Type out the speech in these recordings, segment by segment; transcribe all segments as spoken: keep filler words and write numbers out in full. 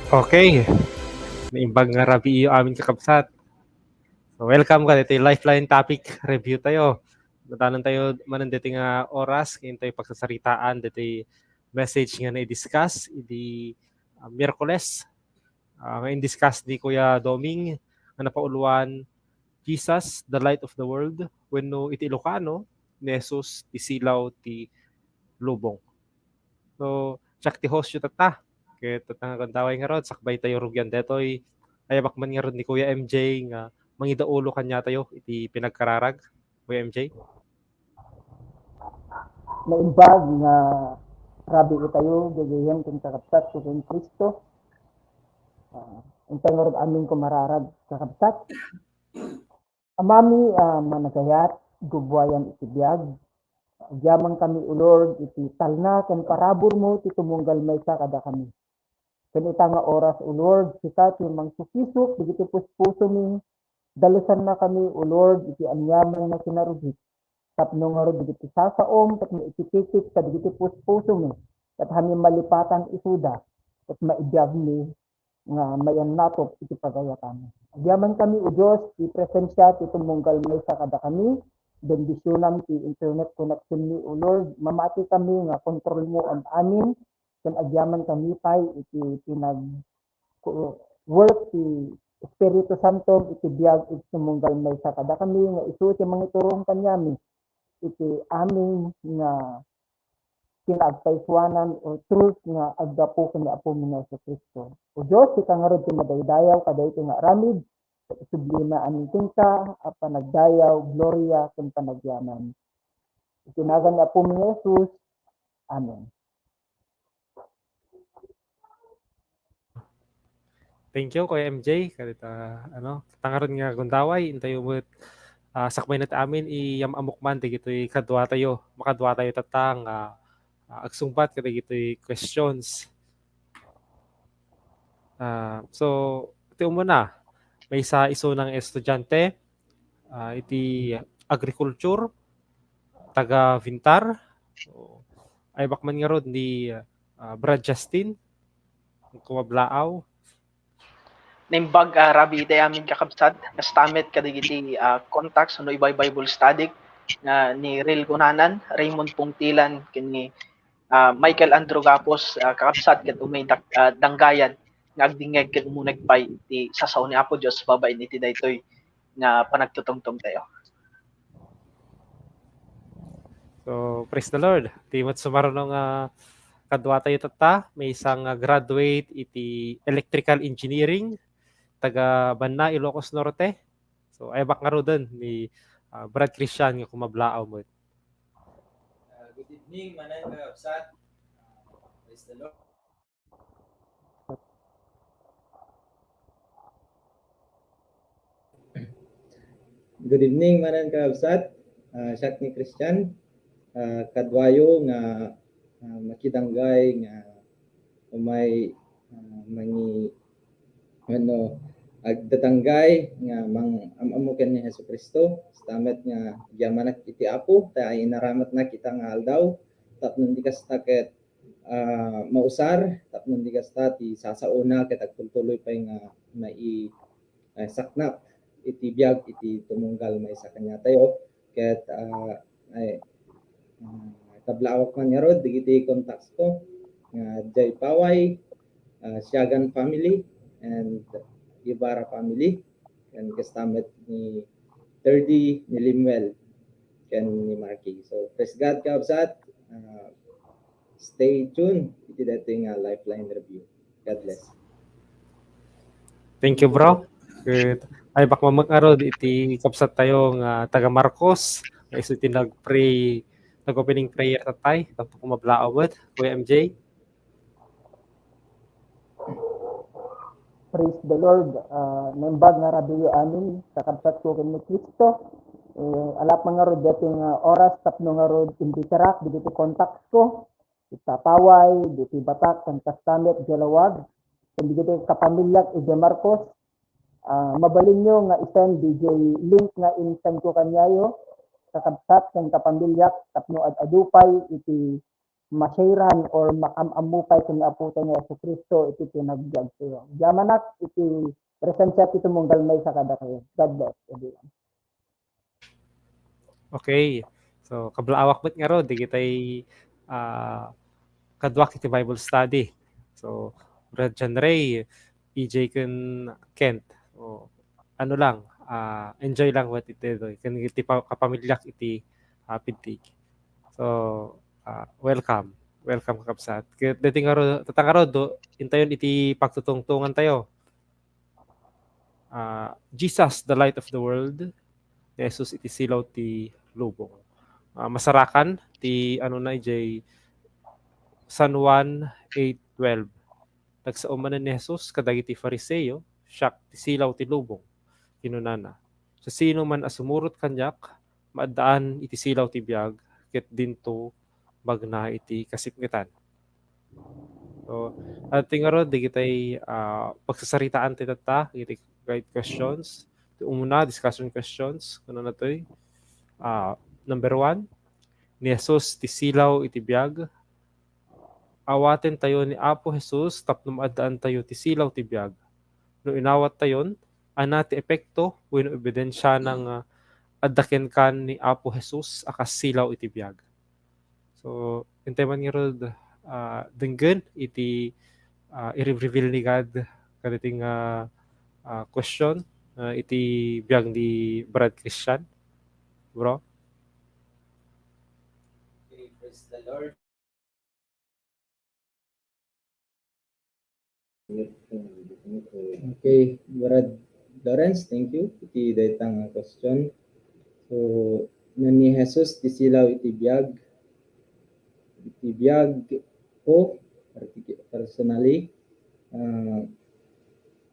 Okay. Naimbag nga rabii amin, kakabsat. So, welcome ka ditoy Lifeline Topic Review tayo. Madalan tayo manen ditoy nga oras, kayon tayo pagsasaritaan ditoy message nga na-discuss idi, ah, Miyerkules. Ah, nga in-discuss ni Kuya Doming nga napauluan Jesus, the light of the world, wenno iti Ilocano, ni Jesus, ti silaw ti lubong. So, siak ti host yo tatta. Ket tatta nga gundaway ngarud, sakbay tayo rugian detoy. Ayabak man ngarud ni Kuya M J nga mangidaulo kaniatayo iti pinagkararag. Kuya M J? Naimbag nga rabii tayo, gagayyem ken kakabsat ko ken Cristo. Ah, intay ngarud amin ko mararag, kakabsat. Amami a managayat, gubuayan iti biag. Agyamankami, O Lord, iti talna ken paraburmo ti tumunggal maysa kadakami. Ken ita nga oras, O Lord, sika ti mangsukisok dagiti puspusomi. Dalusannakami, O Lord, iti aniaman nga kinarugit. Tapno ngarud dagiti sasaom tapno ipipikit kadagiti puspusomi, ket amin malipatan isuda, ket maibiagmi nga mayannatop iti pagayatan. Agyamankami, O Dios, ti presensia ti tumunggal maysa kadakami. Bendisionam ti internet connectionmi, O Lord. Mamatikami nga kontrolmo am-amin, ken agyamankami pay iti pinag-, ku-, work ti Espiritu Santo iti biag iti tumunggal maysa kadakami nga isu ti mangiturong kaniami iti amin nga kinaagpaysuanan o truth nga aggapu ken ni Apomi nga Jesu-Cristo. O Dios, sika ngarud ti madaydayaw kadaytoy nga aramid, ket isublimi amin kenka a panagdayaw, gloria, ken panagyaman. Iti nagan ni Apomi nga Jesus. Amen. Thank you, Kuya M J. Kadita, ano, tangaron nga gundaway, intayo met, ah, sakbay na ti amin, iyam-amok man, dagitoy kaduatayo, makaduatayo tatta nga, ah, agsungbat kadagitoy questions. Ah, so, ti umuna, maysa isuna nga estudiante, ah, iti agriculture, taga Vintar. So, ayabak man ngarud ni, ah, Brad Justin, kumablaaw. Naimbag, ah, rabii iti amin kakabsat, kasta met kadagiti, ah, contacts no ibaybay Bible study nga ni Ril Gunanan, Raymond Pungtilan, ken ni, ah, Michael Andrew Gapos, ah, kakabsat, ket umay dak-, ah, danggayan nga agdingngeg ket umuna pay ti sasao ni Apo Dios babaen iti daytoy nga panagtutungtong tayo. So, praise the Lord. Ti met sumaruno nga kaduatayo tatta, maysa nga graduate iti electrical engineering, taga Banna, Ilocos Norte. So, ayabak ngaruden ni, ah, Brad Christian nga kumablaaw met. Ah, good evening, manen, kakabsat. Ah, praise the Lord. Good evening, manen, kakabsat. Ah, siak ni Christian. Ah, kaduayo nga, ah, makidanggay nga umay, ah, mangi-, ano, agdadanggay nga mang-am-ammo ken ni Jesu-Cristo. Kasta met nga agyamanak iti Apo, ta ay inaramatna ita nga aldaw, tapno di kasta ket, ah, mausar, tapno di kasta ti sasaona ket agtultuloy pay nga mai-, ah, saknap iti biag iti tumunggal maysa kaniatayo. Ket, ah, ay, ah, kablaawak man ngarud dagiti contacts ko nga Jay Paway, ah, Siagan family, and Ibarra family, and kasta met ni Thirdy, ni Limuel, ken ni Marky. So, praise God, kakabsat. Ah, stay tuned iti daytoy nga Lifeline Review. God bless. Thank you, bro. Ket ayabak man met ngarud iti kabsat tayo nga taga Marcos, nga isu ti nag-pray, nag-opening prayer tatta, tapno kumablaaw met, Kuya M J. Praise the Lord. Ah, naimbag nga rabiyo amin, kakabsat ko ken ni Cristo. Eh, alap man ngarud daytoy nga oras tapno ngarud imbitarak dagiti contacts ko. Ita Paway, ditoy Batac, ken kasta met diay lawag, ken dagiti kapamiliak idiay Marcos. Ah, mabalinyo nga i-send daydiay link nga in-send ko kaniayo, kakabsat ken kapamiliak, tapno ad-adu pay iti ma-sharean or makam-ammo pay ken ni Apotayo nga Jesu-Cristo iti panagbiagtayo. Agyamanak iti presensia ti tumunggal maysa kadakayo. God bless everyone. Okay. So, kablaawak met ngarud, dagitay, ah, kaduak iti Bible study. So, Brad John Ray, E J ken Kent. So, ano lang, ah, enjoy lang met iti, ken iti pa-, kapamiliak iti, ah, Pintig. So, ah, welcome. Welcome, kakabsat. Ket daytoy ngarud, tatta ngarud, do, intayon iti pagtutungtungantayo. Ah, Jesus, the light of the world. Ni Jesus iti silaw ti lubong. Ah, masarakan ti, ano na, ijay San Juan eight twelve. Nagsao manen ni Jesus kadagiti Fariseo, "Siak ti silaw ti lubong," kinunana. "Siasinoman a sumurot kaniak, maaddaan iti silaw ti biag, ket dinto magna iti kasipngetan." So, adtoy ngarud, dagitay, ah, pagsasaritaan ti tatta, iti guide questions. Ti umuna, discussion questions. Kunana toy, ah, number one, ni Jesus ti silaw iti biag. Awatentayo ni Apo Jesus tapno maaddaantayo ti silaw ti biag. No inawattayon, ania ti epekto wenno ebidensiana nga adda kenka ni Apo Jesus a kas silaw iti biag? So, intay man ngarud, ah, denggen iti, ah, i-reveal ni God kadagiti nga, ah, question, ah, iti biag ni Brad Christian, bro. Okay, praise the Lord. Okay, Brad Lawrence, thank you. Iti dayta nga question. So, no ni Jesus ti silaw iti biag, iti biag ko, partic-, personally, ah,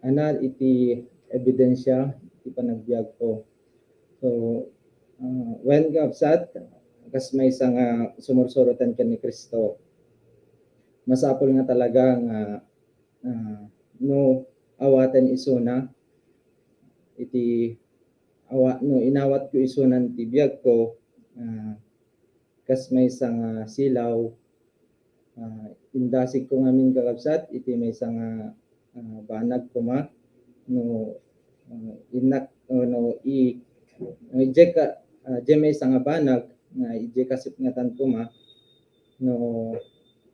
ania iti ebidensia iti panagbiag ko? So, ah, wen, kakabsat, kas maysa nga sumursuroten ken ni Cristo, masapul nga talaga nga, ah, no awaten isuna iti awa-, no inawatko isunan ti biagko, ah, kas maysa nga silaw, ah, indasigko ngamin, kakabsat, iti maysa nga, ah, banag koma, no, ah, innak-, ah, no, i-, no, idiay ka-, ah, idiay maysa nga banag nga idiay kasipngetan koma, no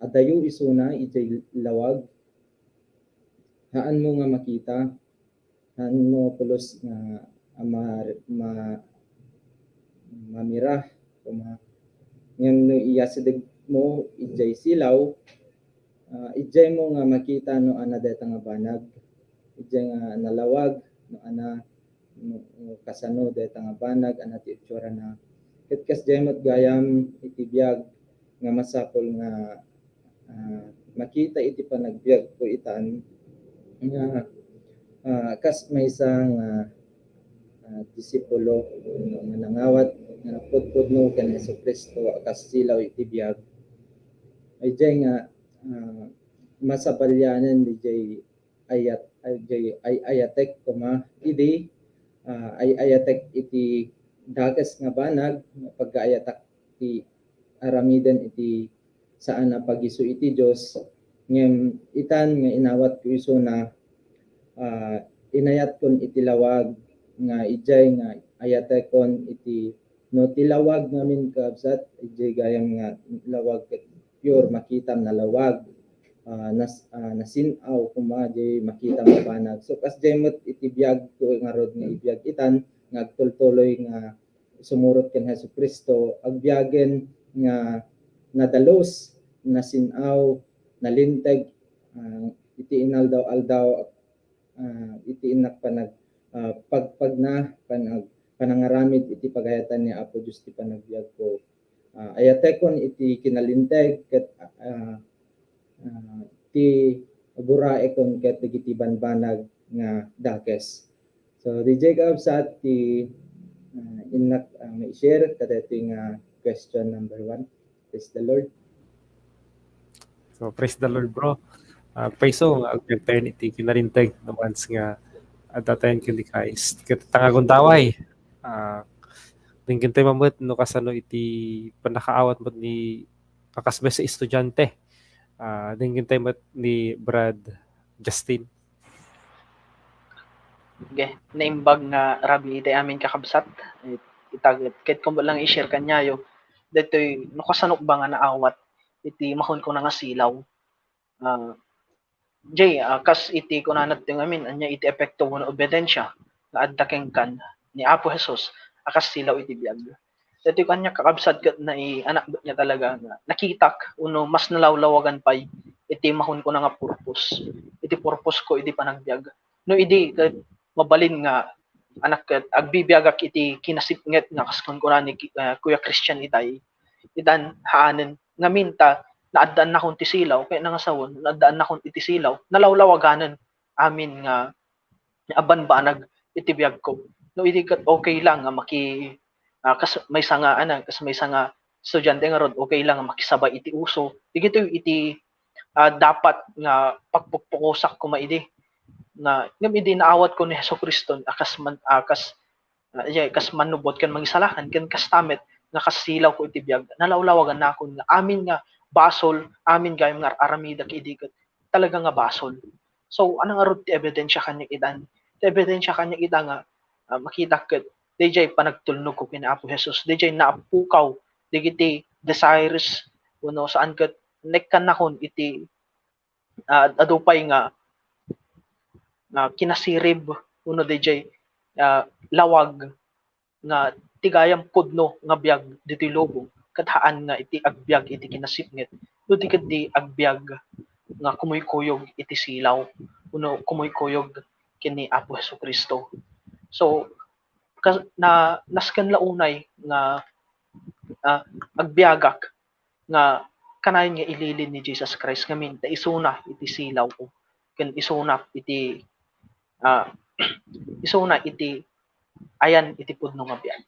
adayo isuna idiay lawag, haanmo nga makita, haanmo pulos nga a ma-, ma-, mamira, koma. Ngem no iyasidegmo idiay silaw, ah, idiaymo nga makita no ania dayta nga banag, idiay nga nalawag, no ania, no, no kasano dayta nga banag, ania ti itsurana. Ket kasdiay met gayam iti biag nga masapul nga, ah, makita iti panagbiagko itan nga, ah, kas maysa nga, ah, disipulo nga nangawat nga napudpudno ken Jesu-Cristo a kas silaw iti biag. Idiay nga, ah, masabalianen idiay ayat-, ay, ay, ay-ayatek koma idi, ah, ay-ayatek iti dakes nga banag nga pagayat-ayatek ti aramiden iti saan a pagisu iti Dios, ngem itan nga inawatko isuna, ah, inayatkon iti lawag nga idiay nga ayatekon iti, no ti lawag ngamin, kabsat, idiay gayam nga lawag ket pure, makitam nalawag, ah, nas-, ah, nasin-aw koma diay makitam a banag. So, kasdiay met iti biagko ngarud nga ibiag itan nga agtultuloy nga sumurot ken Jesu-Cristo, agbiagen nga nadalus, nasin-aw, nalinteg, ah, iti inaldaw-aldaw, ah, iti innak panag-, ah, pagpagna, panag-, panangaramid iti pagayatan ni Apo Dios ti panagbiagko. Ah, ayatekon iti kinalinteg ket, ah, ah, ti guraekon ket dagiti banbanag nga dakes. So, D J, kabsat, ti, ah, innak, ah, ma-share kadaytoy nga question number one. Praise the Lord. So, praise the Lord, bro. Ah, payso nga agpagtayen iti kinalinteg no once nga adda tayen ken ni Christ. Ket ta nga agundaway, ah, denggen tayo met no kasano iti pannakaawat met ni a kas maysa estudiante. Ah, denggen tayo met ni Brad Justin. Okay, naimbag nga rabii iti amin, kakabsat. It-, itaget. Ket kung lang i-share kaniayo, daytoy, no kasano ba nga naawat iti makunkuna nga silaw? Ah, Jay, ah, kas iti kunana ti ngamin, ania iti epekto wenno ebidensia nga adda kenkan ni Apo Jesus a kas silaw iti biag. Daytoy kaniak, kakabsat, ket naianak nga talaga nga nakitak, wenno mas nalawlawagan pay iti makunkuna nga purpose, iti purpose ko iti panagbiag. No idi ket mabalin nga anak ket agbibiagak iti kinasipnget nga kas kunkuna ni Ki-, ah, Kuya Christian itay, itan haanen. Ngamin ta naaddaannakon ti silaw, ket nangasawen, naaddaannakon iti silaw, nalawlawaganen amin nga abanbanag iti biagko. No idi ket okay lang nga maki-, ah, kas maysa nga, ano, kas maysa nga estudiante ngarud, okay lang nga makisabay iti uso. Dagitoy iti, ah, dapat nga pagpukpukosak koma idi. Nga, ngem idi naawatko ni Jesu-Cristo a kas man-, a kas, ah, idiay, kas mannubot ken mangisalakan ken kasta met nga kas silawko iti biag, nalawlawagannakon nga amin nga basol, amin gayam nga ar-aramidak idi ket talaga nga basol. So, ania ngarud ti ebidensia kaniak itan? Ti ebidensia kaniak ita nga, ah, makitak ket daydiay panagtulnogko ken Apo Jesus, daydiay napukaw dagiti desires wenno saan ket nekkannakon iti, ah, adu pay nga, nga kinasirib wenno daydiay, ah, lawag nga ti gayam pudno nga biag ditoy lubong, ket haan nga iti agbiag iti kinasipnget, no di ketdi agbiag nga kumuykuyog iti silaw, wenno kumuykuyog ken ni Apo Jesu-Cristo. So, ka-, na-, nasken la unay nga, ah, agbiagak nga kanayon nga ililin ni Jesus Christ ngamin ta isuna iti silawko ken isuna iti, ah, isuna iti ayan iti pudno nga biag.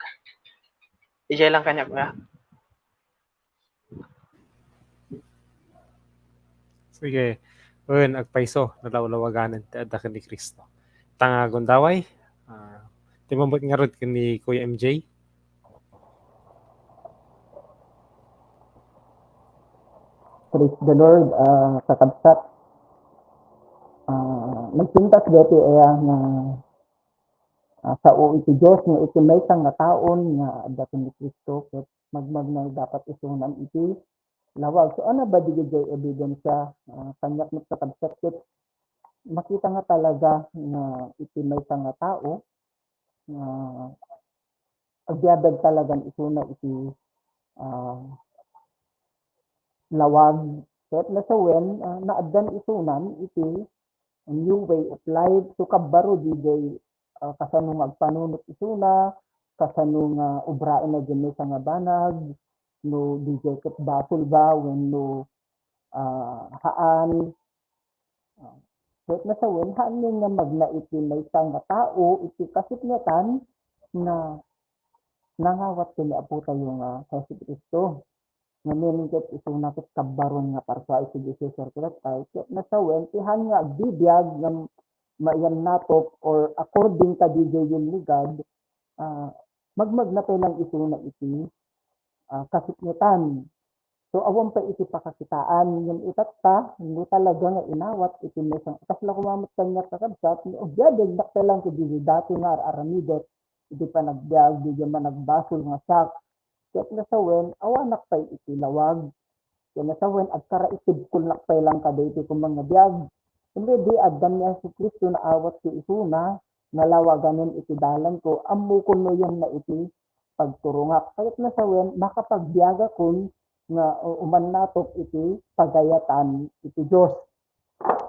Idiay lang kaniak, kuya. Sige. Wen, agpayso, nalawlawaganen ti adda ken ni Cristo. Tanga gundaway, ah, ti mambut ngarud ken ni Kuya M J. Praise the Lord, ah, kakabsat. Ah, nagpintas daytoy aya nga, ah, sao iti Dios nga iti maysa nga taon nga adda ken ni Cristo ket magmagna dapat isunan iti lawag. So, ania ba dagiti ebidensya, ah, kaniak met kakabsat ket makita nga talaga nga iti maysa nga tao nga agbiag talagan isuna iti, ah, lawag. Ket nasawen, ah, naaddan isunan iti new way of life. So, kabbaro diay, ah, kasano nga agpanunot isuna, kasano nga ubraenna diay maysa nga banag, no diay ket basol ba wenno, ah, haan. Ah, ket nasawen, haan nga magna iti maysa nga tao iti kasipngetan nga nangawat ken ni Apotayo nga Jesu-Cristo. Ngamin ket isuna ket kabbaron nga parsua iti Dios ket ay, ket nasawen ti haan nga agbibiag nga maiyannatok or according kadi diay ligad, ah, magmagna pay lang isuna iti, ah, kasipngetan. So, awan pay iti pakakitaan, ngem itatta, no talaga nga inawat iti maysa nga, kasla koma met kaniak kakabsat, no agbibiagak pay lang kadi dati nga ar-aramidek iti panagbiag, diay managbasol nga siak. Ket nasawen, awanak pay iti lawag. Ket nasawen, agkaraitibkolnak pay lang kadaytoy koma nga biag. Ket idi addan ni Jesu-Cristo naawat ti isuna, nalawaganen iti dalanko, ammokon no yanna iti pagturongak. Ket nasawen, makapagbiagakon nga, uh, umannatok iti pagayatan iti Dios.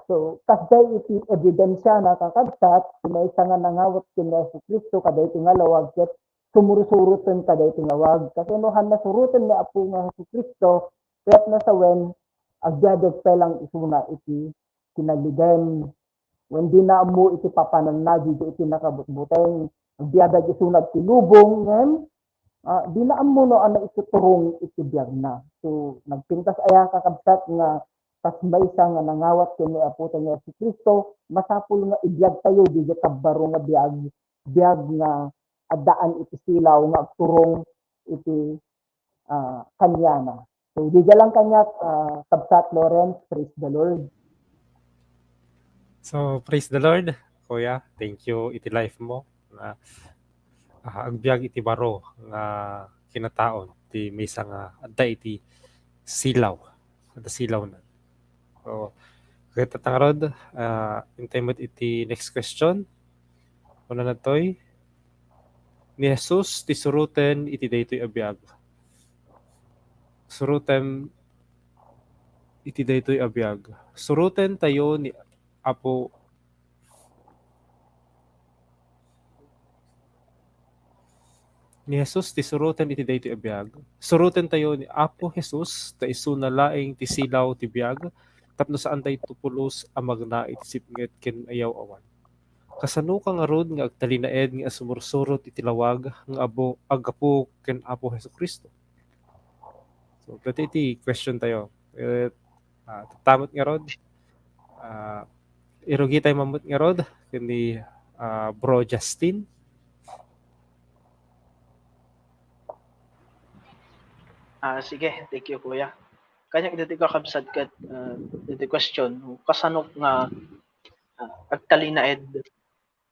So, kasdiay iti ebidensiana, kakabsat, ti maysa nga nangawat ken ni Jesu-Cristo kadaytoy nga lawag ket sumursuroten kadaytoy nga lawag. Kasano haan nasuroten ni Apo nga Jesu-Cristo, ket nasawen, agbibiag pay lang isuna iti kinalidem. Wen dina ammo iti papananna diay iti nakabutbuteng. Agbibiag isuna iti lubong, ngem, ah, dina ammo no ania iti turong iti biagna. So, nagpintas aya, kakabsat, nga kas maysa nga nangawat ken ni Apotayo nga Jesu-Cristo, masapul nga ibiagtayo diay kabbaro nga biag, biag nga addaan iti silaw nga agturong iti, ah, kaniana. So, diay lang kaniak, ah, kabsat Lawrence, praise the Lord. So, praise the Lord, Kuya. Thank you iti life mo nga, ah, agbiag iti baro nga kinataon ti maysa nga adda iti silaw. Adda silaw na. So, ket ta ngarud, ah, intay met iti next question. Kunana ditoy, ni Jesus ti suroten iti daytoy a biag. Suroten iti daytoy a biag. Suroten tayo ni Apo, ni Jesus ti suroten iti daytoy a biag. Suroten tayo ni Apo Jesus ta isuna laeng ti silaw ti biag tapno saan tayo pulos a magna iti sipnget ken ayaw-awan. Kasanoka ngarud nga agtalinaed nga sumursurot iti lawag nga abo, aggapu ken Apo Jesu-Cristo? So, dati iti question tayo. Eh, ah, tatamot ngarud. Ah, irugi tayo mamut ngarud ken ni, ah, Bro Justin. Ah, sige, thank you, Kuya. Kaniak dati kakabsat ket, ah, dati question, kasano nga, ah, agtalinaed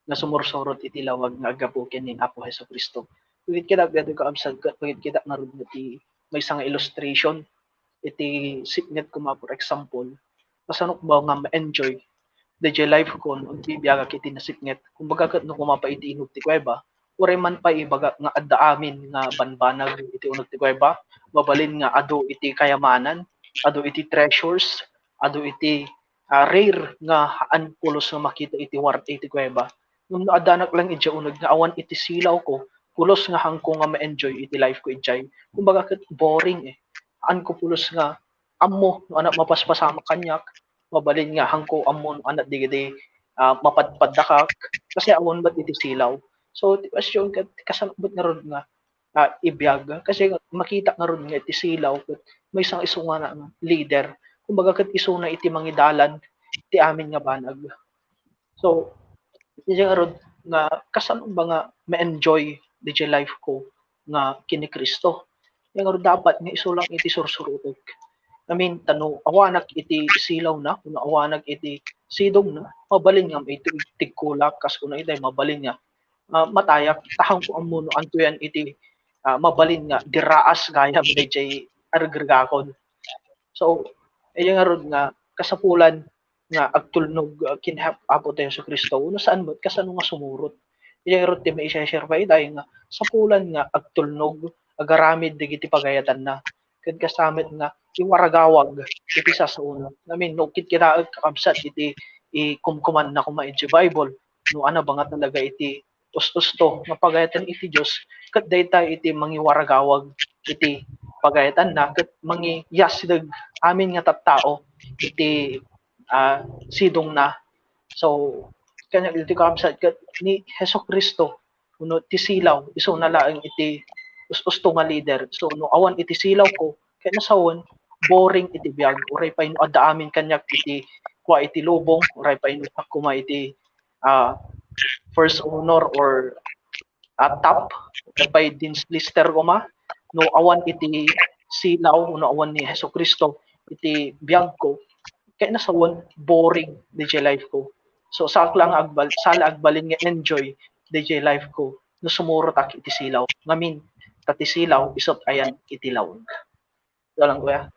nga sumursurot iti lawag nga aggapu ken ni Apo Jesu-Cristo. Pagid kita dati kakabsat ket pagid kita ngarud nga ti maysa nga illustration iti sipnget koma, for example, kasano ba nga ma-enjoy dayjay life ko no agbibiagak iti nasipnget? Kumbaga ket no kumapa iti inub ti kuweba, uray man pay ibaga nga adda amin nga banbanag iti uneg ti kuweba, mabalin nga adu iti kayamanan, adu iti treasures, adu iti, ah, rare nga haan pulos nga makita iti war-, iti kuweba. Ngem no addanak lang idiay uneg nga awan iti silaw ko, pulos nga haanko nga ma-enjoy iti life ko idiay. Kumbaga ket boring eh. Haanko pulos nga ammo no ania mapaspasamak kaniak, mabalin nga haanko ammo no ania dagiti, ah, mapadpaddakak, kasi awan met iti silaw. So, ti question ket, kasano met ngarud nga, ah, ibiag? Kasi makita ngarud nga iti silaw ket maysa nga isuna nga leader. Kumbaga ket isuna iti mangidalan ti amin nga banag. So, idiay ngarud nga kasano ba nga ma-enjoy diay life ko nga ken ni Cristo? Idiay ngarud dapat nga isu lang iti sursurotek. I mean, ta no awanak iti silawna, no awanak iti sidongna, mabalin nga maitugtigkolak, kas kuna itay, mabalin nga, ah, matayak, ta haanko ammo no antoyan iti, ah, mabalin nga diraas gayam dayjay aregregakon. So, idiay ngarud nga kasapulan nga agtulnog, ah, ken Apo tayo Jesu-Cristo, no saan met, kasano nga sumurot? Idiay ngarud ti maiseshare pay ita nga sapulan nga agtulnog, agaramid dagiti pagayatanna, ket kasta met nga iwaragawag iti sasaona. I mean, no kitkitaek, kakabsat, iti ikumkumanna koma iti Bible, no ania ba nga talaga iti us-usto nga pagayatan iti Dios, ket dayta iti mangiwaragawag iti pagayatanna ket mangiyasdeg amin nga tattao iti, ah, sidongna. So, kaniak ditoy, kakabsat, ket ni Jesu-Cristo, wenno ti silaw, isuna laeng iti us-usto nga leader. So, no awan iti silaw ko, ket nasawen, boring iti biag. Uray pay no adda amin kaniak iti kua iti lubong, uray pay no siak koma iti, ah, first honor or, ah, top, uray pay Dean's Lister koma, no awan iti silaw, no awan ni Jesu-Cristo iti biag ko, ket nasawen, boring diay life ko. So, saak lang agbal-, saan la agbalin nga enjoy diay life ko no sumurotak iti silaw. Ngamin, ta ti silaw, isut ayan iti lawag. Ito lang, Kuya.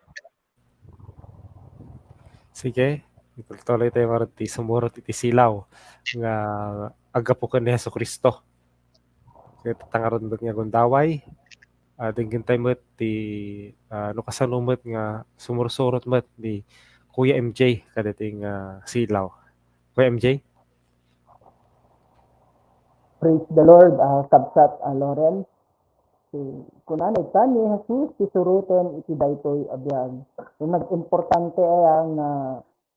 Sige, ituloy tayo ngarud ti sumurot iti silaw nga aggapu ken ni Jesu-Cristo. Ket ta ngarud met nga gundaway, ah, denggen tayo met ti, ah, no kasano met nga sumursurot met ni Kuya M J kadaytoy nga silaw. Kuya M J? Praise the Lord, ah, kabsat, ah, Lawrence. Si, kunana ita ni Jesus ti suroten iti daytoy a biag. So, nagimportante aya nga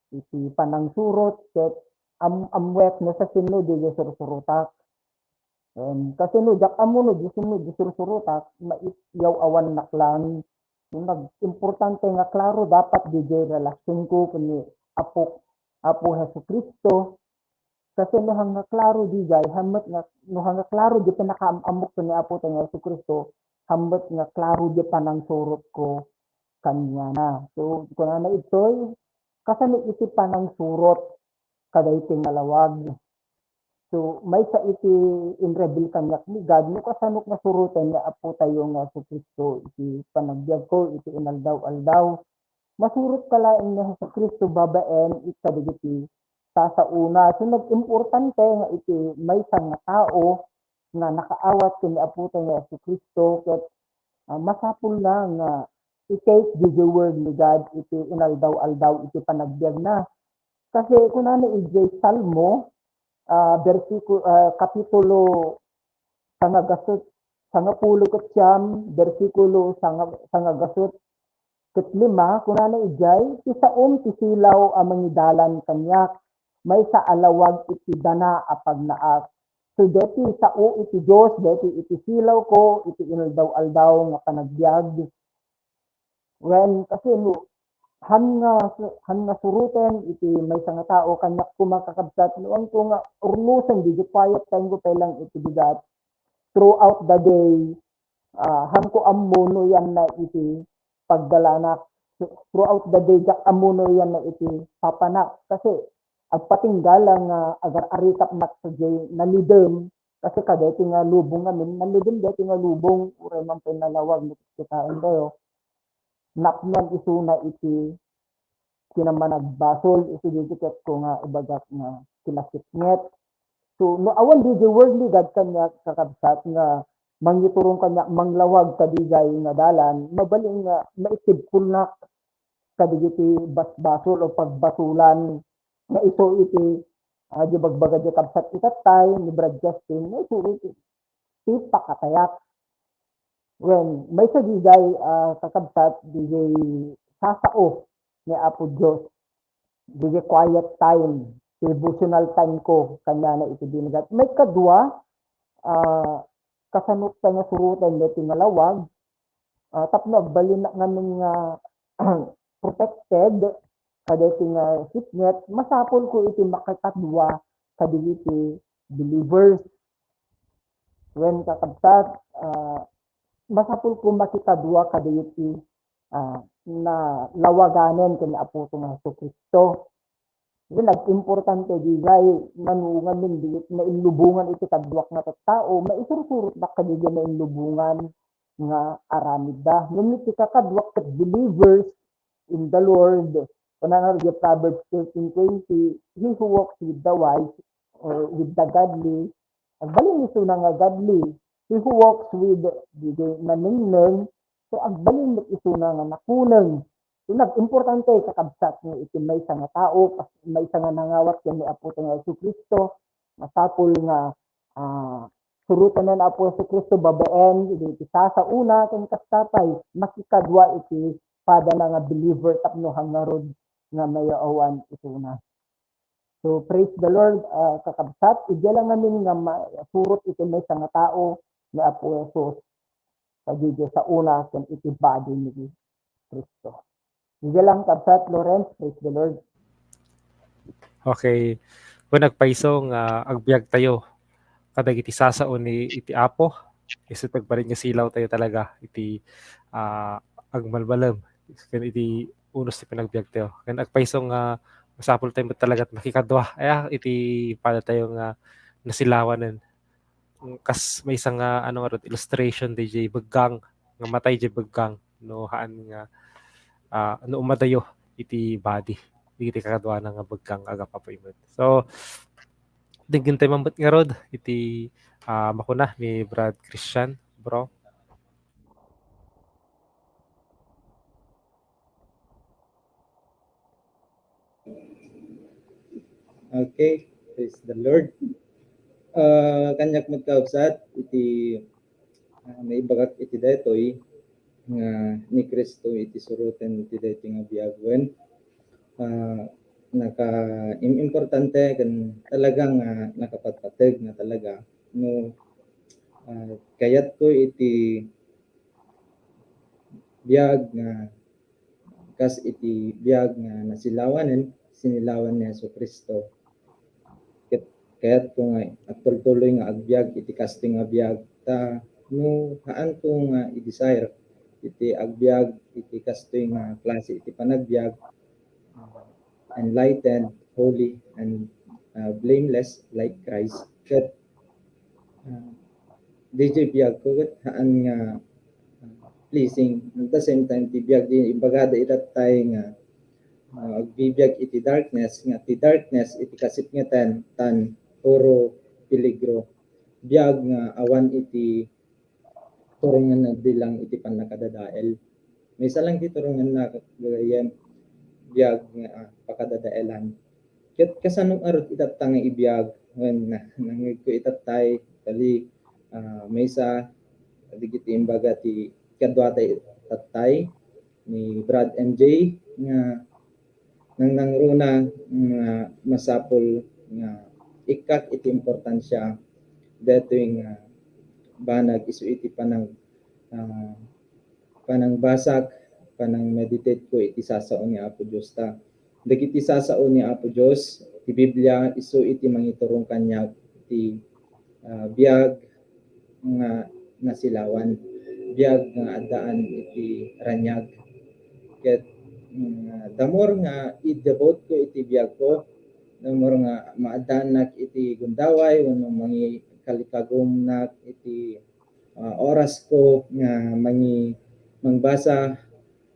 iti panangsurot ket am-, ammoek no sa sinno diay sursurotak. Em, kasino diak ammo no di sinno diay sursurotak, maiyaw-awannak lang. So, nagimportante nga klaro dapat diay relasionko ken ni Apo, Apo Jesu-Cristo. Kasi no hang nga klaro diay, hammet nga, no hang nga klaro diay pinakaam-ammok ken ni Apo tayo nga Jesu-Cristo, hammet nga klaro diay panangsurotko kaniana. So, kunana itoy, kasano iti panangsurot kadaytoy nga lawag? So, maysa iti in-reveal kaniak ni God, no kasano nga suroten ni Apo tayo nga Jesu-Cristo iti panagbiagko, iti inaldaw-aldaw. Masurotka laeng ni Jesu-Cristo babaen iti kadagiti sasaona. So, nagimportante nga iti maysa nga tao nga nakaawat ken ni Apotayo nga Jesu-Cristo, ket, ah, masapulna nga i-take daydiay Word ni God iti inaldaw-aldaw iti panagbiagna. Kasi kunana idiay Salmo, ah, bersiku-, ah, kapitulo sangagasut, sangapulo ket siam, bersikulo sanga-, sangagasut ket lima, kunana idiay, "Ti saom ti silaw a mangidalan kaniak, maysa a lawag iti dana a pagnaak." So, daytoy sao iti Dios, daytoy iti silawko, iti inaldaw-aldaw nga panagbiag. Wen, kasi no, han nga, han nga suroten iti maysa nga tao, kaniak koma kakabsat, no, anto nga urnosen, daydiay quiet time ko pay lang iti bigat. Throughout the day, ah, hanko ammo no yan na iti pagdalanak. Throughout the day, diak ammo no yan na iti papanak. Kasi, agpatinggala nga agar-arikapnak sadiay nalidem, kasi kadaytoy nga lubong ngamin, nalidem daytoy nga lubong, uray man pay nalawag, no, kitaen tayo. Napnoan isuna iti kinamanagbasol, isu daytoy ket ko nga ibagak nga kinasipnget. So, no awan daydiay Word ni God kaniak, kakabsat, nga mangiturong kaniak, manglawag kadaydiay nga dalan, mabalin nga maitibkolnak kadagiti basbasol o pagbasolan nga isu iti, ah, di bagbaga di kabsat itatay ni Brad Justin, nga isu iti, ti pakatayak. Wen, maysa daydiay, ah, kakabsat, daydiay sasao ni Apo Dios, daydiay quiet time, devotional time ko kaniana iti binigat. Maikadua, ah, kasano ta nga suroten daytoy nga lawag, ah, tapno agbalinnak ngamin nga protected kadaytoy nga sipnget, masapulko iti makikadua kadagiti believers. Wen, kakabsat, ah, masapulko makikadua kadagiti, ah, nalawaganen ken ni Apotayo nga Jesu-Cristo. Wen, nagimportante daydiay, nano ngamin dagiti nailubongan iti kaduak nga tattao, maisursurotnak kadaydiay nailubongan nga aramidda. Ngem iti kakaduak ket believers in the Lord, kunana iti Proverbs thirteen twenty, "He who walks with the wise or with the godly," agbalin isuna nga godly. "He who walks with the nanengneng," so agbalin met isuna nga nakuneng. So, nagimportante, kakabsat, nga iti maysa nga tao, kas-, maysa nga nangawat ken ni Apotayo nga Jesu-Cristo, masapul nga, ah, suroten ni Apo Jesu-Cristo babaen iti sasaona ken kasta pay makikadua iti padana nga believer tapno hangarud nga mayawan isuna. So, praise the Lord, ah, kakabsat. Idiay la ngamin nga masurot iti maysa nga tao ni Apo Jesus. Kadaydiay saona ken iti body ni Cristo. Idiay lang, Kabsat Lawrence. Praise the Lord. Okay. Wen, agpayso nga agbiagtayo kadagiti sasao ni iti Apo. Isu ti agbalin nga silawtayo talaga iti, ah, agmalmalem ken iti unos ti panagbiagtayo. Ken agpayso nga masapultayo met talaga ti makikadua, aya, iti padatayo nga nasilawanen. Kas maysa nga, ano ngarud, illustration daydiay beggang, nga matay diay beggang no haan nga, ah, no umadayo iti body, iti kakaduana nga beggang, agap-apuy met. So, denggen tayo man met ngarud iti, ah, makuna ni Brad Christian, bro. Okay, praise the Lord. Ah, kaniak met, Kabsat, iti, ah, naibagak iti daytoy nga ni Cristo iti suroten iti daytoy nga biag wen, ah, naka-, im-, importante ken talaga nga nakapatpateg nga talaga no, ah, kayatko iti biag nga kas iti biag nga nasilawanen, sinilawan ni Jesu-Cristo. Ket kayatko nga agtultuloy nga agbiag iti kastoy nga biag, ta no haanko nga i-desire iti agbiag iti kastoy nga klase iti panagbiag, enlightened, holy, and, uh, blameless like Christ, ket, uh, daydiay biagko ket haan nga, uh, pleasing. At the same time, ti biag di ibagada itattay nga, ah, agbibiag iti darkness, nga ti darkness iti kasipngeten tan puro peligro. Biag nga awan iti turongen nagbilang iti pannakadadael. Maysa lang ti turongenna, gagayyem, biag nga, ah, pakadadaelan. Ket kasano ngarud itatta nga ibiag? Wen, na-, nangngegko itattay, kali, ah, maysa, dagiti imbaga ti kaduata itattay ni Brad M J nga nangnangruna nga masapul nga ikkak iti importansia daytoy nga banag isu iti panang, ah, panangbasak, panang-meditate ko iti sasao ni Apo Dios ta. Dagiti sasao ni Apo Dios, ti Biblia, isu iti mangiturong kaniak iti, ah, biag nga nasilawan, biag nga addaan iti raniag. Ket, mm, the more nga i-devote ko iti biag ko, the more nga maaddaannak iti gundaway wenno mangikalikagumnak iti, ah, oras ko nga mangi-, mangbasa,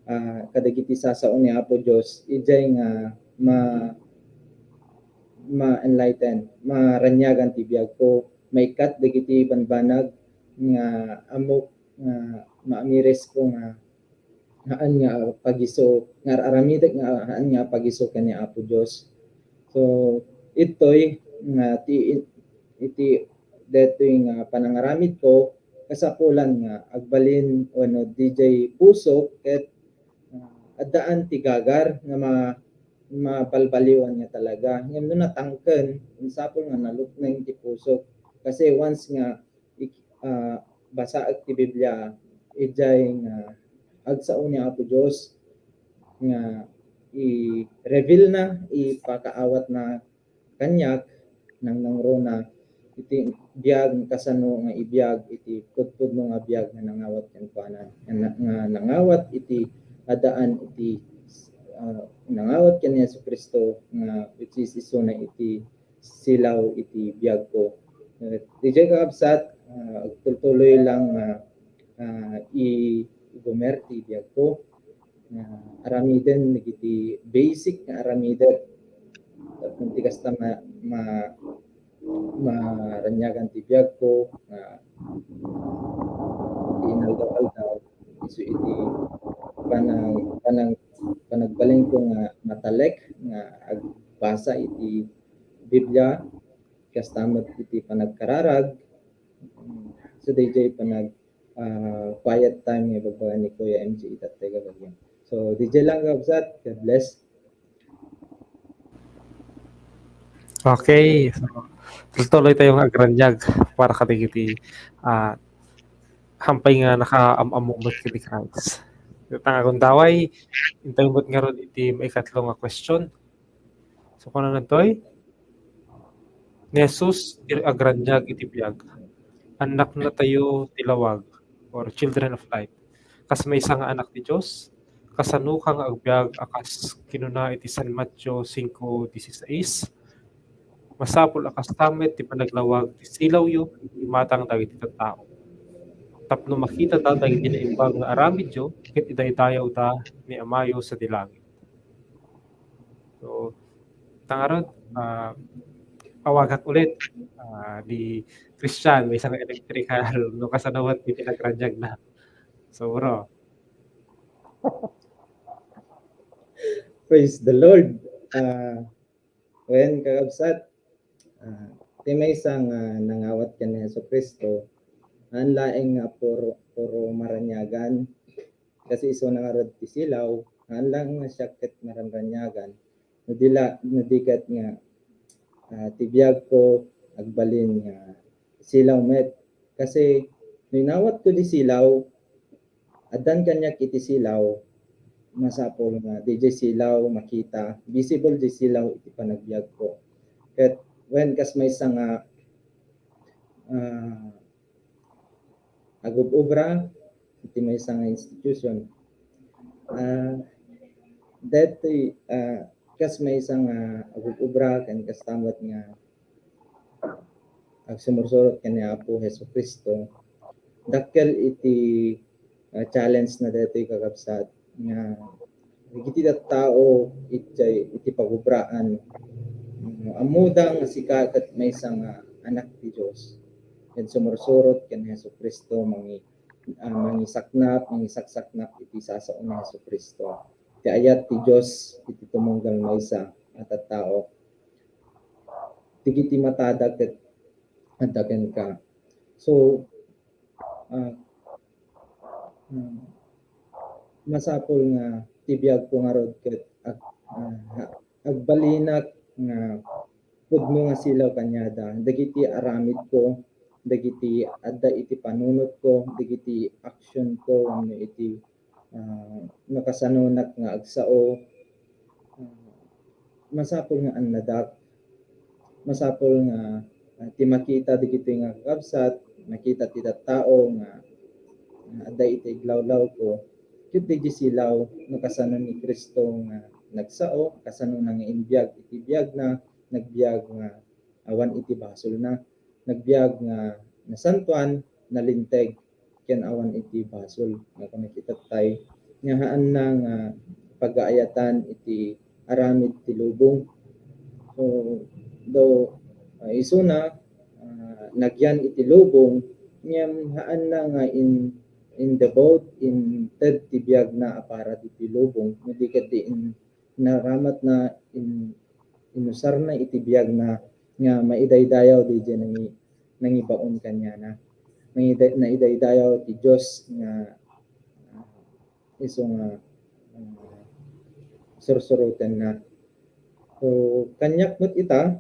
ah, kadagiti sasao ni Apo Dios, idiay nga ma-, ma-enlighten, maraniagan ti biag ko, maikkat dagiti banbanag nga ammok nga maamiris ko nga haan nga pagiso, nga ar-aramidek nga haan nga pagiso ken ni Apo Dios. So, itoy nga ti, iti detoy nga panangaramid ko, kasapulan nga agbalin wenno didiay pusok ket, ah, addaan ti gagar nga ma-, mabalbaliwan nga talaga. Ngem no natangken, masapul nga nalukneng ti pusok. Kasi once nga ik-, ah, basaek ti Biblia, idiay nga agsao ni Apo Dios nga i-reveal na, ipakaawat na kaniak, nangnangruna iti biag nga kasano nga ibiag iti pudpudno nga biag nga nangawat kenkuana, nga na-, nga nangawat iti addaan iti, ah, nangawat ken ni Jesu-Cristo nga which is isuna iti silaw iti biag ko. Eh, didiay kakabsat, ah, agtultuloy lang nga, ah, i-, igumer ti biag ko. Ah, aramiden dagiti basic nga aramidek. Tapno ti kasta ma-, ma-, maraniagan ti biag ko, nga iti inaldaw-aldaw, isu iti panag-, panag-, panagbalin ko nga matalek nga agbasa iti Biblia, kasta met iti panagkararag. So, didiay panag-, ah, quiet time nga ibagbaga ni Kuya M J itattay gagayyem. So, didiay lang, kabsat. God bless. Okay. So, tuloy tayo nga agranyag para kadagiti, ah, hampay nga nakaam-ammo met ken ni Christ. Ita nga gundaway, intayo met ngarud iti maikatlo nga question. So, kunana daytoy, ni Jesus ti agranyag iti biag. Annaknatayo ti lawag, or children of light. Kas maysa nga anak ti Dios, kasanoka nga agbiag a kas kinuna iti San Mateo cinco dieciséis, "Masapul a kasta met ti panaglawag ti silawyo iti imatang dagiti tattao, tapno makitata dagiti naimbag nga aramidyo ket idaydayawda ni Amayo sadi langit." So, ta ngarud, ah, awagak ulit, ah, ni Christian, maysa nga electrical, no, kasano met ti panagranyagna. So, bro. Praise the Lord. Ah, wen, kakabsat, ah, ti maysa nga nangawat ken ni Jesu-Cristo, haan laeng nga puro, puro maraniagan, kasi isuna ngarud ti silaw, haan laeng nga siak ket maranraniagan. No di la-, no di ket nga, ah, ti biag ko agbalin nga silaw met. Kasi no inawat ko di silaw, addan kaniak iti silaw, masapul nga didiay silaw makita, visible diay silaw iti panagbiag ko. Ket wen, kas maysa nga, ah, agub-obra iti maysa nga institution. Ah, daytoy, ah, kas maysa nga agub-obra ken kasta met nga agsumursurot ken ni Apo Jesu-Cristo, dakkel iti, ah, challenge na daytoy, kakabsat, nga dagiti tattao iti, iti pagubraan. Mm, ammoda nga sika ket maysa nga anak ti Dios. Ket sumursurot ken Jesu-Cristo, mangi-, ah, mangisaknap, mangisaksaknap iti sasao ni Jesu-Cristo. Ti ayat ti Dios iti tumunggal maysa a tattao. Dagiti matada ket adda kenka. So, ah, ah, masapul nga ti biagko ngarud ket ag-, ah, agbalinak nga pudno nga silaw kaniada. Dagiti aramidko, dagiti adda iti panunotko, dagiti aksionko, wenno iti, ah, nakasanonak nga agsao, ah, masapul nga annadak. Masapul nga, ah, ti makita dagiti nga kakabsat, makita ti tattao nga, nga adda iti iglawlawko, ket dagiti silaw nakasano ni Cristo nga nagsao, kasano na nga imbiag iti biagna, nagbiag nga awan iti basolna, nagbiag nga nasantoan, nalinteg, ken awan iti basol nga nakita tayo nga haanna nga pagaayatan iti aramid ti lubong. So, do, ah, isuna, ah, nagyan iti lubong, ngem haanna nga in, in devote, inted ti biagna a para diti lubong, no di ket di in, naramatna in, inusarna iti biagna nga maidaydayaw daydiay nangi-, nangibaon kaniana. Nangida-, naidaydayaw ti Dios nga, ah, isu nga, ah, sursurotenna. So, kaniak met ita,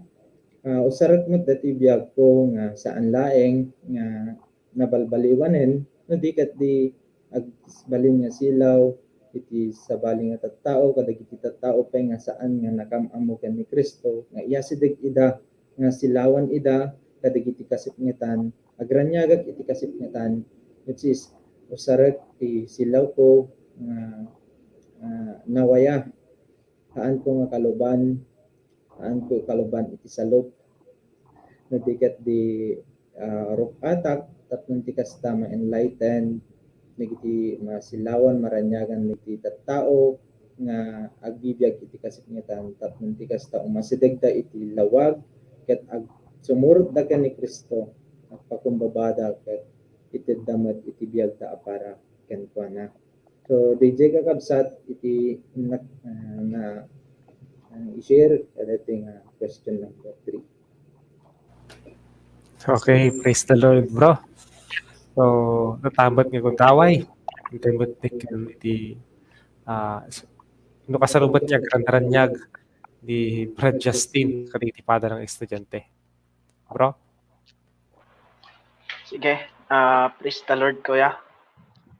ah, usarek met dati biagko nga saan laeng nga nabalbaliwanen, no di ket di agbalin nga silaw iti sabali nga tattao kadagiti tattao pay nga saan nga nakam-ammo ken ni Cristo, nga iyasideg ida nga silawan ida kadagiti kasipngetan, agraniagak iti kasipngetan, which is usarek ti silawko nga, ah, nawaya, haanko nga kaluban, haanko kaluban iti saluk. No di ket di, ah, ruk-atak, tapno ti kasta ma-enlighten dagiti masilawan maraniagan iti tattao nga agbibiag iti kasipngetan, tapno ti kasta umasidegda iti lawag ket ag-, sumurotda ken ni Cristo, agpakumbabada ket itedda met iti biagda a para kenkuana. So, daydiay kakabsat iti nak-, ah, na, ah, i-share kadaytoy nga question number three. Okay, praise the Lord, bro. So, natamat nga gundaway. Natamat ken iti, ah, s-, no kasarubat niya, agranraniag ni Brad Justin, kadagiti pada nga estudiante. Bro? Sige, ah, praise the Lord, kuya.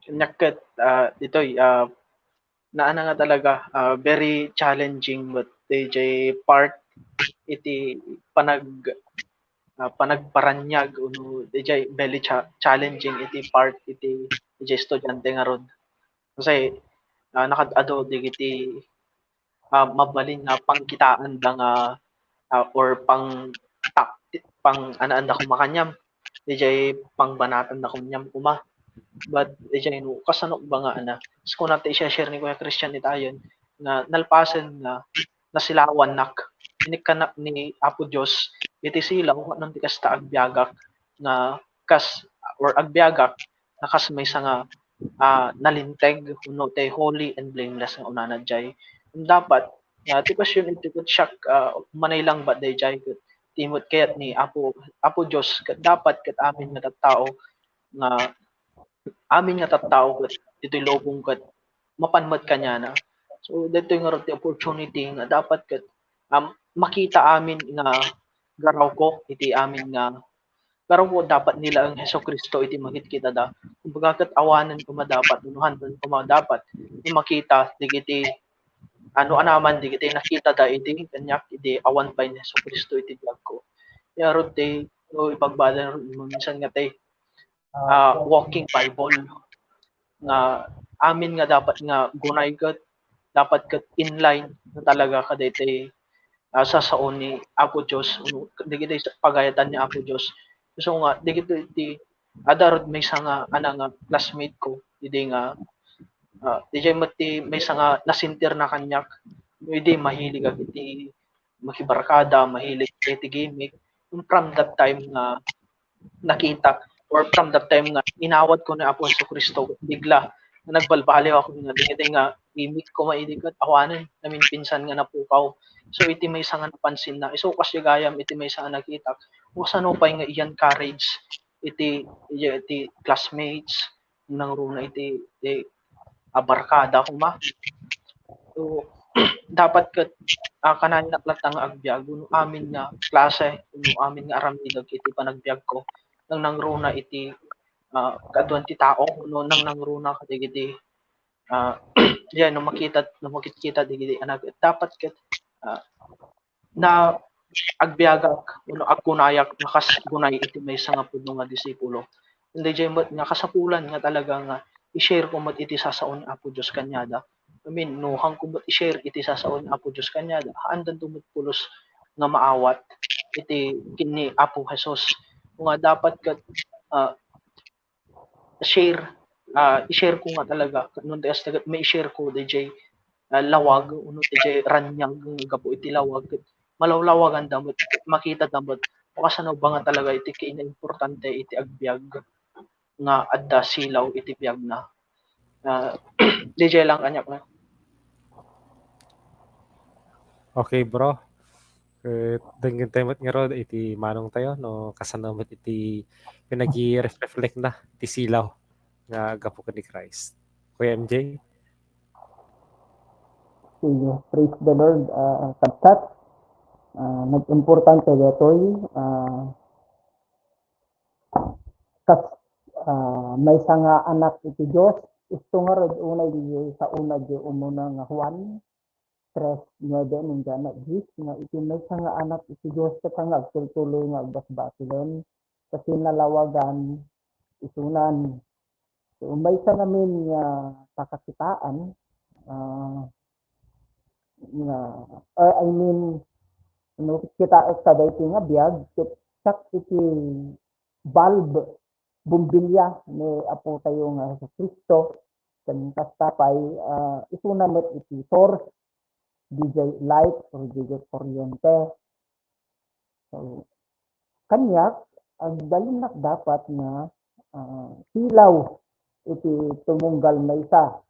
Kaniak ket, ah, ditoy, ah, naana nga talaga, ah, very challenging, but daydiay part iti panag-, ah, panagparaniag, uno daydiay very cha-, challenging iti part iti, iti estudiante ngarud. Kasi, ah, nakaad-adu dagiti, ah, mabalin nga pangkitaanda nga, ah, or pang-, takti-, pang-, anaanda koma kaniam, daydiay pangbanatanda kaniam koma. But, daydiay no, kasano ba nga, ana, is kuna ti i-share ni Kuya Christian itayon, nga nalpasen nga nasilawannak, inikkanak ni Apo Dios iti silaw, ngem ti kasta agbiagak nga kas, or agbiagak nga kas maysa nga, ah, nalinteg, wenno ti holy and blameless nga unana jay. Dapat, ah, ti question iti ket siak, ah, manay lang ba dayjay ket ti met kayat ni Apo, Apo Dios, ket dapat ket amin nga tattao nga amin nga tattao ket ditoy lubong ket mapan met kaniana. So, daytoy ngarud ti opportunity nga dapat ket, um, makita amin nga garawko iti amin nga, garawko dapat ni laeng Jesu-Cristo iti makitkitada. Kumbaga, ket awanen koma dapat, unuhan koma dapat nga makita dagiti, ano, anaman dagiti nakitada iti kaniak, idi awan pay ni Jesu-Cristo iti biagko. Ngarud ti, no, ipagbada ngarud, minsan nga ti, ah, walking Bible nga amin nga dapat nga gunay ket dapat ket in line na talaga kadaytoy, ah, sasao ni Apo Dios, dagiti pagayatan ni Apo Dios. So nga, dagiti ti, adda rod maysa nga, ana nga classmate ko, idi nga, Ah, diay met ti maysa nga nasentirna kaniak. No idi mahiligak iti makibarkada, mahilig iti gimmick. From that time nga nakitak, or from that time nga inawatko ni Apo Jesu-Cristo, bigla nga nagbalbaliwak nga dagiti nga gimmick ko maidi ket awanen, naminpinsan nga napukaw. So, iti maysa nga napansinna, isu kasdi gayam iti maysa nga nakitak, no kasano pay nga i-encourage iti, iti classmates, nangruna iti, iti, ah, barkada koma. So, dapat ket, ah, kanayon latta nga agbiag, no amin nga klase, no amin nga aramidek iti panagbiagko, nangnangruna iti, ah, kaaduan ti tao, no nangnangruna kadagiti, ah, diay no makita, no makitkita dagiti anak, dapat ket, ah, na agbiagak wenno agkunayak nga kas kunay iti maysa nga pudno nga disipulo. Ken diay met nga kasapulan nga talaga nga i-share ko met iti sasao ni Apo Dios kaniada. I mean, no haanko met i-share iti sasao ni Apo Dios kaniada, haandanto met pulos nga maawat iti ken ni Apo Jesus. Nga dapat ket, ah, share, ah, i-share ko nga talaga, no, ti kasta ket mai-share ko diay, ah, lawag, no, diay raniag nga gapu iti lawag, ket malawlawaganda met, makitanda met, no kasano ba nga talaga iti kinaimportante iti agbiag nga adda silaw iti biagna. Ah, diay lang kaniak na. Okay, bro. Eh, denggen tayo met ngarud iti manong tayo, no, kasano met iti pinag-i-reflect na ti silaw nga gapu ken ni Christ. Kuya M J? Sige, praise the Lord, ah, kabsat. Ah, nag-importante detoy, ah, kas, ah, maysa nga anak iti Dios, isu ngarud unay diay saona diay umuna nga Juan tres nueve, nung diay na diyes, nga iti maysa nga anak iti Dios, ket nga agtultuloy nga agbasbasolen, kasi nalawagan isunan. So, maysa ngamin nga pakakitaan, ah, nga, ah, I mean, no, kita kadaytoy nga biag, ket siak iti bulb, bumbilya ni Apo tayo nga Jesu-Cristo, ken kasta pay, ah, isuna met iti source, diay light or diay kuryente. So, kaniak, agbalinnak dapat nga, ah, silaw iti tumunggal maysa.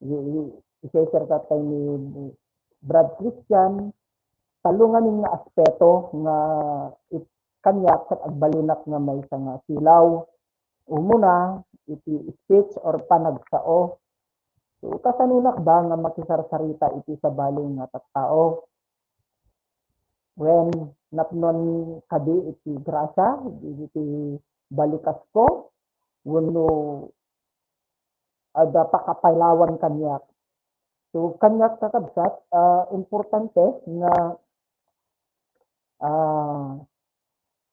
I-, i-, i-share ta ni Brad Christian, tallo ngamin nga aspeto nga it-, kaniak ket agbalinnak nga maysa nga silaw. Umuna, iti speech or panagsao. So, kasanonak ba nga makisarsarita iti sabali nga tattao? Wen, napnon kadi iti grasya, iti balikasko, wenno adda pakapayawan kaniak. So, kaniak, kakabsat, ah, importante nga, ah,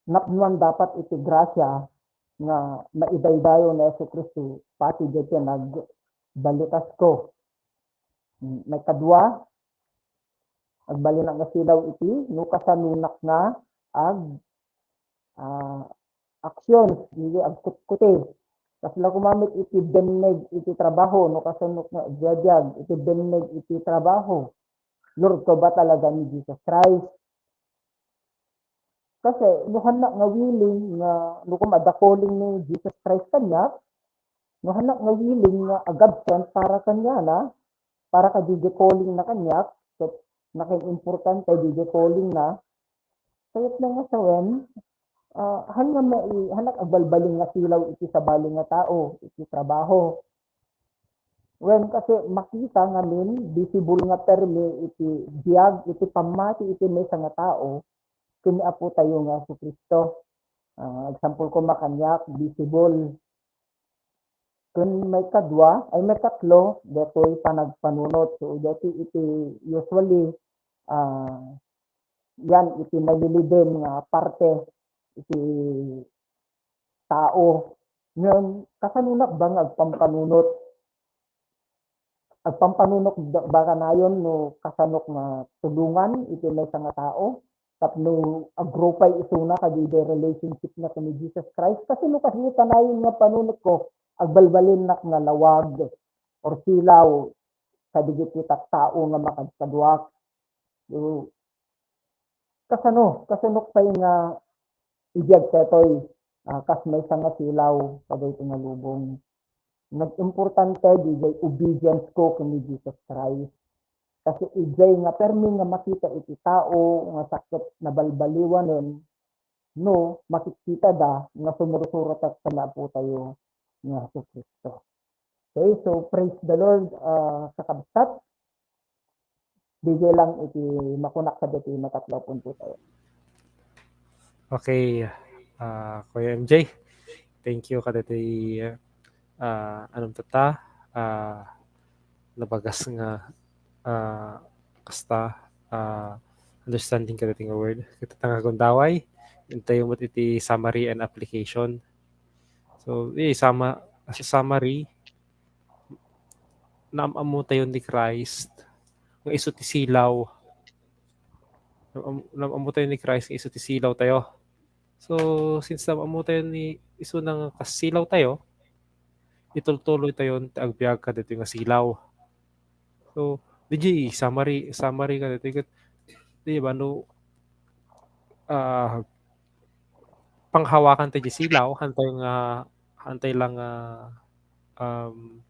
napnoan dapat iti grasya nga maidaydayaw ni Jesu-Cristo pati diay pinagbalikasko. Hmm, maikadua, agbalinnak nga silaw iti no kasanonak nga ag-, ah, actions, iti agkutkuti. Kasla koma met iti binneg iti trabaho, no kasanok nga agbiabiag iti binneg iti trabaho. Lord ka ba talaga ni Jesus Christ? Kasi no hannak nga willing nga, no koma adda calling ni Jesus Christ kaniak, no hannak nga willing nga agabsent para kaniana, para kadiay calling na kaniak, ket nakaimportante diay calling na, kayatna nga sawen, ah, han nga mai-, hannak agbalbalin nga silaw iti sabali nga tao, iti trabaho. Wen, kasi makita ngamin, visible nga permi iti biag, iti pammati, iti maysa nga tao, ken ni Apo tayo nga Jesu-Cristo. Ah, example koma kaniak, visible. Ken maikadua, ay, maikatlo, detoy panagpanunot. So, detoy iti usually, ah, yan iti naliliden nga parte iti tao. Ngem, kasanonak ba nga agpampanunot? Agpampanunot ba, ba kanayon no kasanok nga tulongan iti maysa nga tao tapno agrupay isuna kadi iti relationship na ken ni Jesus Christ? Kasi no kasano kanayon nga panunotko, agbalbalinnak nga lawag or silaw kadagiti tattao nga makadkaduak. So, kasano? Kasano pay nga idiag daytoy, ah, kas maysa nga silaw kadaytoy nga lubong? Nagimportante diay obedience ko ken ni Jesus Christ. Kasi idiay nga permi nga makita iti tao nga sakket nabalbaliwanen no makitkitada nga sumursurotak ken ni Apotayo nga Jesu-Cristo. Okay, so praise the Lord, ah, kakabsat. Diay lang iti makunak kadagiti matatlaw punto tayo. Okay, ah, Kuya M J, thank you kadagiti, ah, anam tatta, ah, nabagas nga, ah, kasta, ah, understanding kadagiti nga word. Ket ta nga agundaway, intayo met iti summary and application. So, eh, sama-, summary, naam-ammo tayo ni Christ nga isu ti silaw. Naam-, naam-ammo tayo ni Christ nga isu ti silaw tayo. So, since naam-ammo tayo ni isu nga kas silaw tayo, itultuloy tayo ti agbiag kadagitoy nga silaw. So, diay summary, summary kadagitoy ket, di ba, no, ah, panghawakan tayo diay silaw, haantayo nga, haantayo lang nga, um,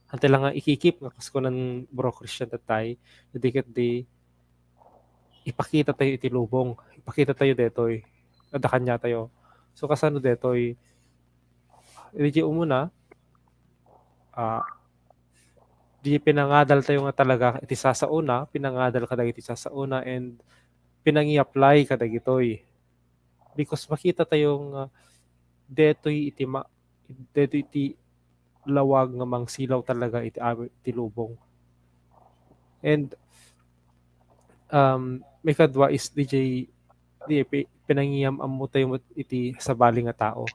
haantayo lang nga ikikip nga kas kunan Bro Christian tattay, idi ket di ipakita tayo iti lubong, ipakita tayo daytoy, adda kaniatayo. So, kasano daytoy? Diay umuna, ah, di pinangadal tayo nga talaga iti sasaona, pinangadal kadagiti sasaona and pinangi-apply kadagitoy. Because makita tayo nga daytoy iti ma-, daytoy iti lawag nga mangsilaw talaga iti amin, iti lubong. And, um, maikadua is diay, diay pi-, pinangiam-ammo tayo met iti sabali nga tao.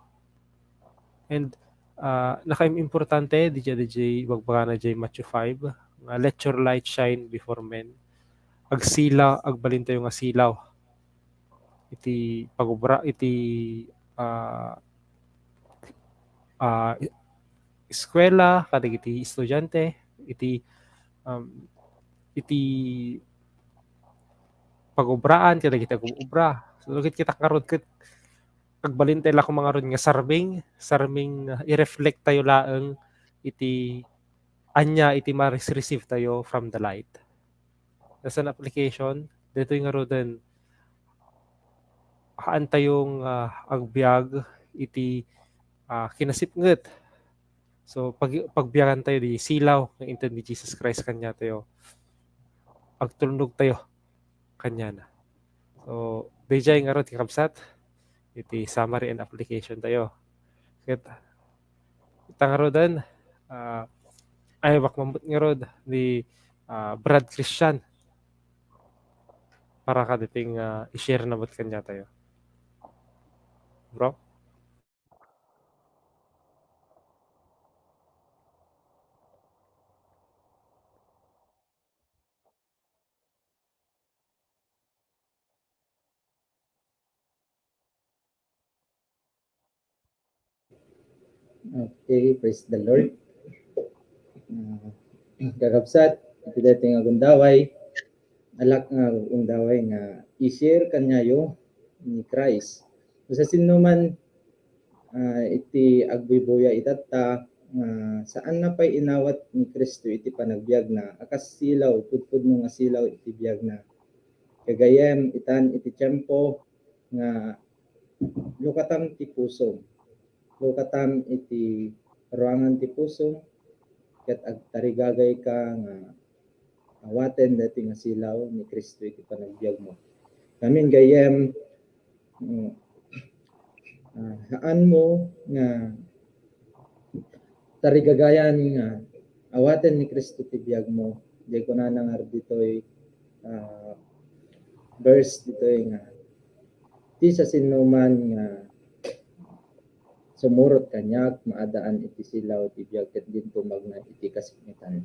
And, ah, nakaimportante diay, diay ibagbagana diay Matthew five, nga, "Let your light shine before men." Agsila-, agbalin tayo nga silaw iti pagubra, iti, ah, ah, eskwela, kadagiti estudiante, iti, um, iti pagubraan, kadagiti agubra. So, ket kita ngarud, ket agbalin tayo la koma ngarud nga sarming, sarming, ah, i-reflect tayo laeng iti ania iti ma-receive tayo from the light. As an application, daytoy ngaruden, haan tayong, ah, agbiag iti, ah, kinasipnget. So, pag-, pagbiagan tayo diay silaw nga inted ni Jesus Christ kaniatayo. Agtulnog tayo kaniana. So, diay ngarud, kakabsat, iti summary and application tayo. Ket, ita ngaruden, ah, ayabak man met ngarud ni, ah, Brad Christian para kadagitoy, ah, i-share na met kaniatayo. Bro? Okay, praise the Lord. Ah, kakabsat, iti daytoy nga gundaway, alak nga gundaway nga i-share kaniayo ni Christ. Sa sinno man, ah, iti agbuybuya itatta, nga saan na pay inawat ni Cristo iti panagbiagna a kas silaw, pudpudno nga silaw iti biagna. Gagayyem, itan iti tiempo nga lukatam ti pusom. Lukatam iti ruangan ti pusom, ket agtarigagayka nga awaten daytoy nga silaw ni Cristo iti panagbiagmo. Ngamin gayyem, mm, ah, haanmo nga tarigagayan nga awaten ni Cristo ti biagmo. Diay kunana nga ditoy, ah, verse ditoy nga, "Ti sa sinnoman nga sumurot kaniak, maadaan iti silaw ti biag ket dinto magna iti kasikmitan."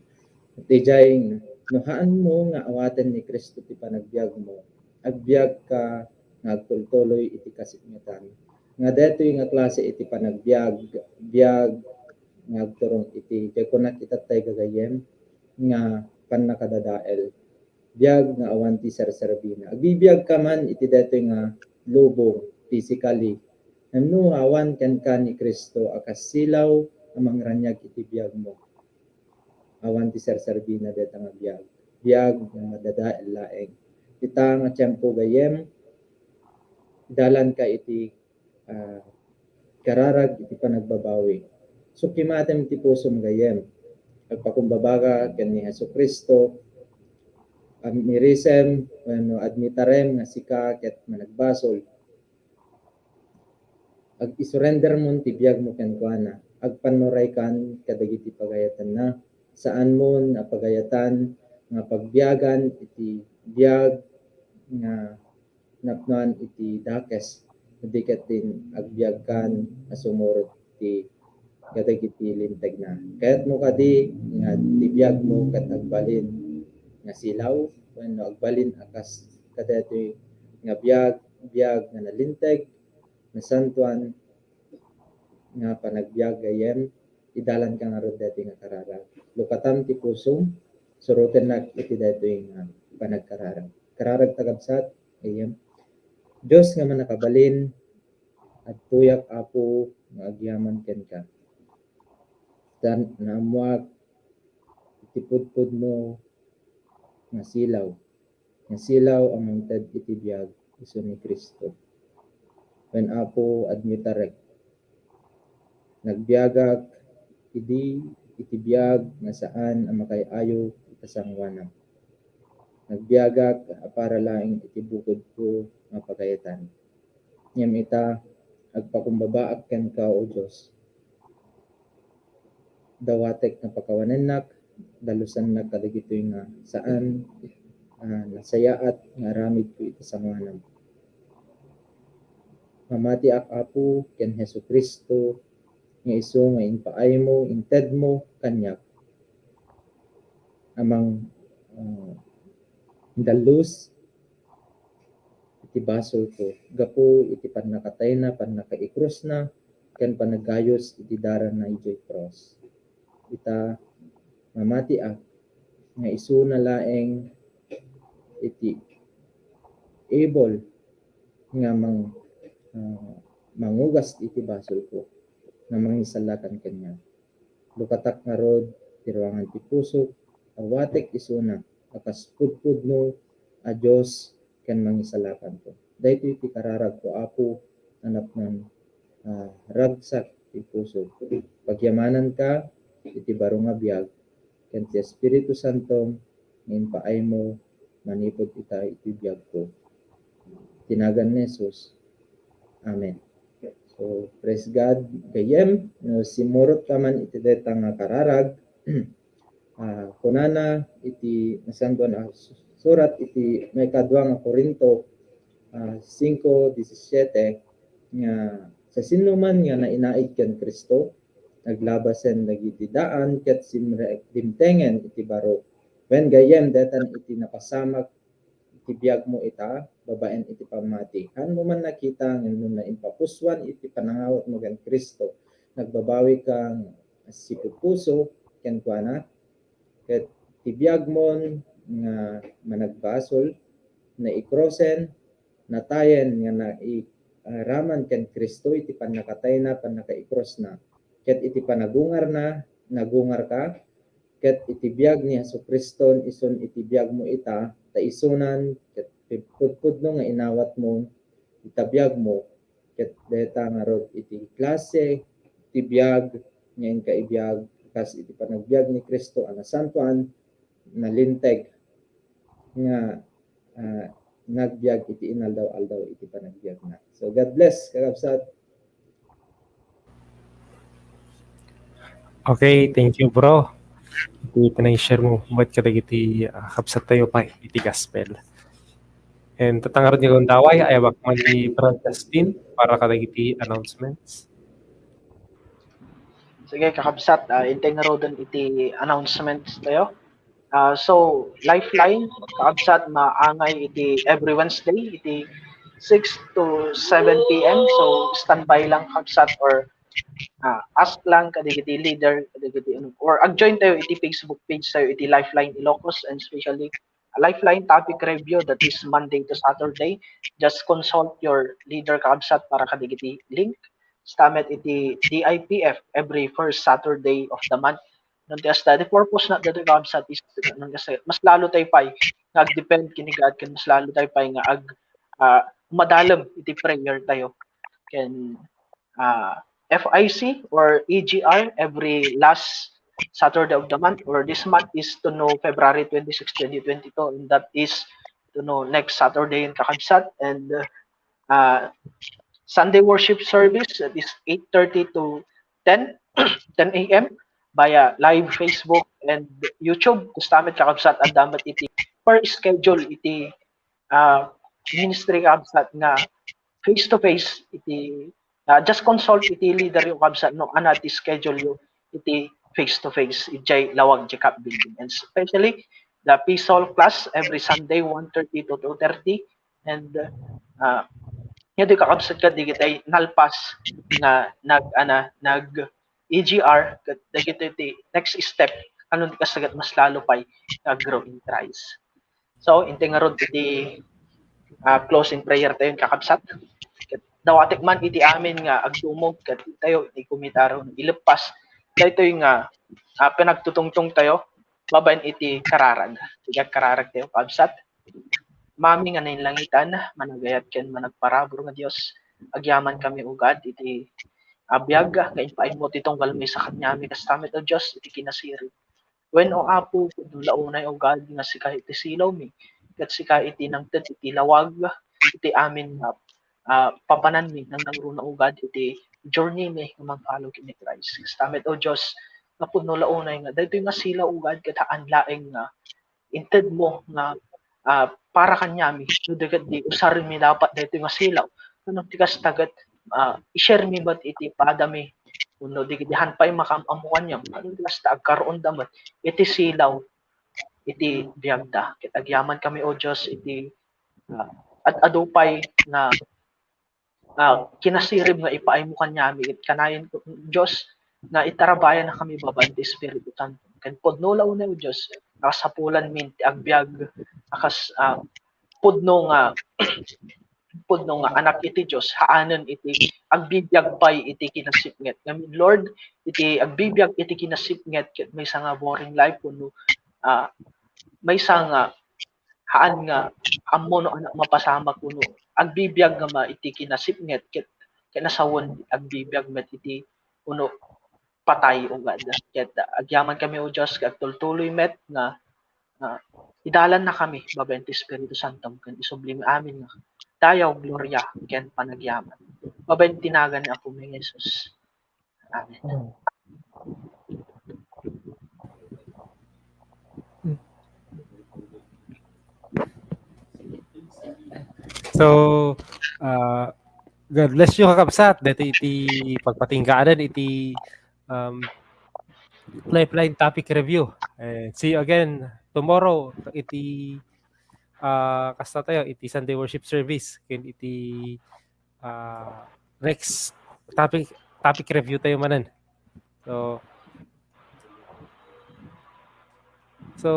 Iti diay, no haanmo nga awaten ni Cristo ti panagbiagmo, agbiagka nga agtultuloy iti kasikmitan. Nga daytoy nga klase iti panagbiag, biag, nga agturong iti, diay kunak itattay gagayyem nga pannakadadael, biag nga awan ti serserbina. Agbibiagka man iti daytoy nga lubong, physically. Wenno awan kenka ni Cristo a kas silaw a mangraniag iti biagmo. Awan ti serserbina dayta nga biag. Biag nga madadael laeng. Ita nga tiempo gayyem, idalanka iti, ah, kararag iti panagbabawi. Sukimatem ti pusom gayyem. Agpakumbabaka ken ni Jesu-Cristo, amirisem wenno admitarem nga sika ket managbasol. Ag-isurrendermon ti biagmo kenkuana. Agpannuraykan kadagiti pagayatanna. Saanmon a pagayatan nga pagbiagan iti biag nga napnoan iti dakes, no di ket din agbiagkan a sumurot ti kadagiti lintegna. Kayatmo kadi nga ti biagmo ket agbalin nga silaw wenno agbalin a kas kadaytoy nga biag, biag nga nalinteg, nasantoan nga panagbiag gayyem, idalanka ngarud daytoy nga kararag. Lukatam ti pusom, surotennak iti daytoy nga panagkararag. Kararag ta kabsat, gayyem. Dios nga mannakabalin, adtoyak, Apo, nga agyaman kenka. Ta naammoak iti pudpudno nga silaw, nga silaw a mangted iti biag isu ni Cristo. Wen, Apo, admitarek. Nagbiagak idi iti biag nga saan a makaay-ayo iti sangoanam. Nagbiagak a para laeng iti bukodko nga pagayatan. Ngem ita, agpakumbabaak kenka, O Dios. Dawatek nga pakawanennak, dalusannak kadagitoy nga saan a nasayaat nga aramidko iti sangoanam. Mamatiak, Apo, ken Jesu-Cristo nga isu nga impaaymo, intedmo kaniak. Amang, ah, indallus iti basolko gapu iti pannakatayna, pannakaikrusna, ken panagayus iti daranna idiay krus. Ita, mamatiak nga isuna laeng iti able nga mang-, ah, mangugas iti basolko nga mangisalakan kaniak. Lukatak ngarud ti ruangan ti pusok, awatek isuna a kas pudpudno a Dios ken mangisalakanko. Daytoy ti kararagko, Apo, a napnon, ah, ragsak ti pusok. Pagyamananka iti baro nga biag, ken ti Espiritu Santo nga impaaymo manipud ita iti biagko. Ti nagan ni Jesus. Amen. So, praise God. Gayyem, no, simmurot ka man iti dayta nga kararag, ah, kunana iti Nasantoan a Surat iti maikadua nga Corinto, ah, singko disisiete, nga sa sinoman nga nainaig ken Cristo, naglabasen dagiti daan ket simre-, dimtengen iti baro. Wen gayyem, daytan iti napasamak iti biagmo ita, babaen iti pammati. Haanmo man nakita nga no naimpapusoan iti panangawatmo ken Cristo, nagbabawika nga sipupuso kenkuana, ket ti biagmon nga managbasol, naikrosen, natayen nga nai-, ah, raman ken Cristo iti pannakatayna, pannakaikrosna, ket iti panagungarna, nagungarka, ket iti biag ni Jesu-Cristo, isun iti biagmo ita, ta isunan, ket pudpudno nga inawatmo ita biagmo, ket dayta ngarud iti klase ti biag nga inka ibiag, kas iti panagbiag ni Cristo a nasantoan, nalinteg, nga, ah, nagbiag iti inaldaw-aldaw iti panagbiagna. So, God bless, kakabsat. Okay, thank you, bro. Iti panag-share mo, buat kadagiti, ah, kabsat tayo pa iti gospel. And tatangaro ni Gundaway, ayabak man ni Brad Justin para kadagiti announcements. Sige, kakabsat, ah, intay ngaruden iti announcements tayo. Ah, so, Lifeline, kakabsat, maangay iti every Wednesday, iti six to seven P M. So, standby lang, kakabsat, or ah, ask lang kadagiti leader, kadagiti ano, or ag-join tayo iti Facebook page tayo iti Lifeline Ilocos, and especially, ah, Lifeline topic review that is Monday to Saturday. Just consult your leader, kakabsat, para kadagiti link. Basta met iti D I P F every first Saturday of the month. Nunti kasta, the purpose na dito, kakabsat, is, nunti kasta, mas lalo tayo pay nga ag-depend kini God, ken mas lalo tayo pay nga ag, ah, madalem iti prayer tayo. Ken, ah, F I C or E G R every last Saturday of the month, or this month is to know February twenty-six, twenty twenty-two, and that is to know next Saturday in Kakabsat, and, uh, uh, Sunday worship service, that is eight thirty to ten, ten a m via live Facebook and YouTube. Kasta met, kakabsat, adda met iti per schedule iti, uh, ministry, kakabsat, nga face to face iti, uh, just consult iti leader yo, kakabsat, no ania ti schedule yo iti face to face idiay lawag diay CAP building, and especially the P SOL class every Sunday, one thirty to two thirty. And, uh, nia di, kakabsat, ket dagiti nalpas nga nag, ana, nag E G R, ket dagiti ti next step, ano, ti kasagat mas lalo pay nga grow in Christ. So, inti ngarud iti, ah, closing prayer tayo, kakabsat. Ket dawatek man iti amin nga agdumog ket tayo iti komitaro ileppas daytoy nga, ah, panagtutungtong tayo babaen iti kararag. Iti kararag tayo, kakabsat. Mami nga nainlangitan, managayat ken managparabur nga Dios, agyaman kami, O God, iti, ah, biag nga impaaymo ti tunggal maysa kaniami, kasta met, O Dios, iti kinasirib. Wen, O Apo, pudno la unay, O God, nga sika iti silawmi, ket sika iti nangted iti lawag iti amin nga, ah, papananmi, nangnangruna, O God, iti journeymi nga mangpalo ken ni Christ. Kasta met, O Dios, nga pudno la unay nga daytoy nga silaw, O God, ket haan laeng nga intedmo nga, ah, para kaniami, no di ket di usarmi dapat daytoy nga silaw. Ngem ti kasta ket, ah, i-share mi met iti padami, wenno di ket di han pay makaam-ammo kaniam. Ngem ti kasta agkaroonda met iti silaw, iti biagda. Ket agyaman kami, O Dios, iti, ah, ad-adu pay nga, ah, kinasirib nga ipaaymo kaniami, ket kanayon, Dios, nga itarabayan na kami babaen ti Espiritu Santo. Ken pudno la unay, O Dios, nga kasapulanmin ti agbiag a kas, ah, pudno nga, pudno nga anak iti Dios, haanen iti agbibiag pay iti kinasipnget. Ngem, Lord, iti agbibiag iti kinasipnget, ket maysa nga boring life wenno, ah, maysa nga haan nga ammo no ania mapasamak wenno agbibiag nga ma-, iti kinasipnget ket, ket nasawen agbibiag met iti wenno patay, O God. Ket agyaman kami, O Dios, ket agtultuloy met nga, nga idalan na kami babaen ti Espiritu Santo ken isubli mi amin nga dayaw, gloria, ken panagyaman. Babaen ti nagan ni Apo mi Jesus. Amen. So, uh, God bless you, kakabsat. Dati iti pagpatinggaan iti, um, Lifeline topic review. And see you again tomorrow iti, uh, kasta tayo, iti Sunday worship service. Ken iti, uh, next topic, topic review tayo manen. So, so,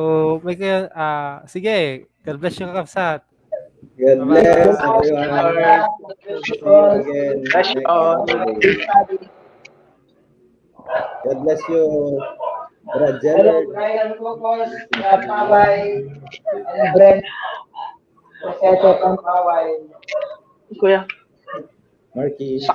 may kaya, ah, sige, God bless you, kakabsat. God bless everyone. See you again. Bless you all. God bless you, Brad Gerald. Brian Cocos, Brad Paway, and Brent. Jose Cocos Paway. Kuya. Marky.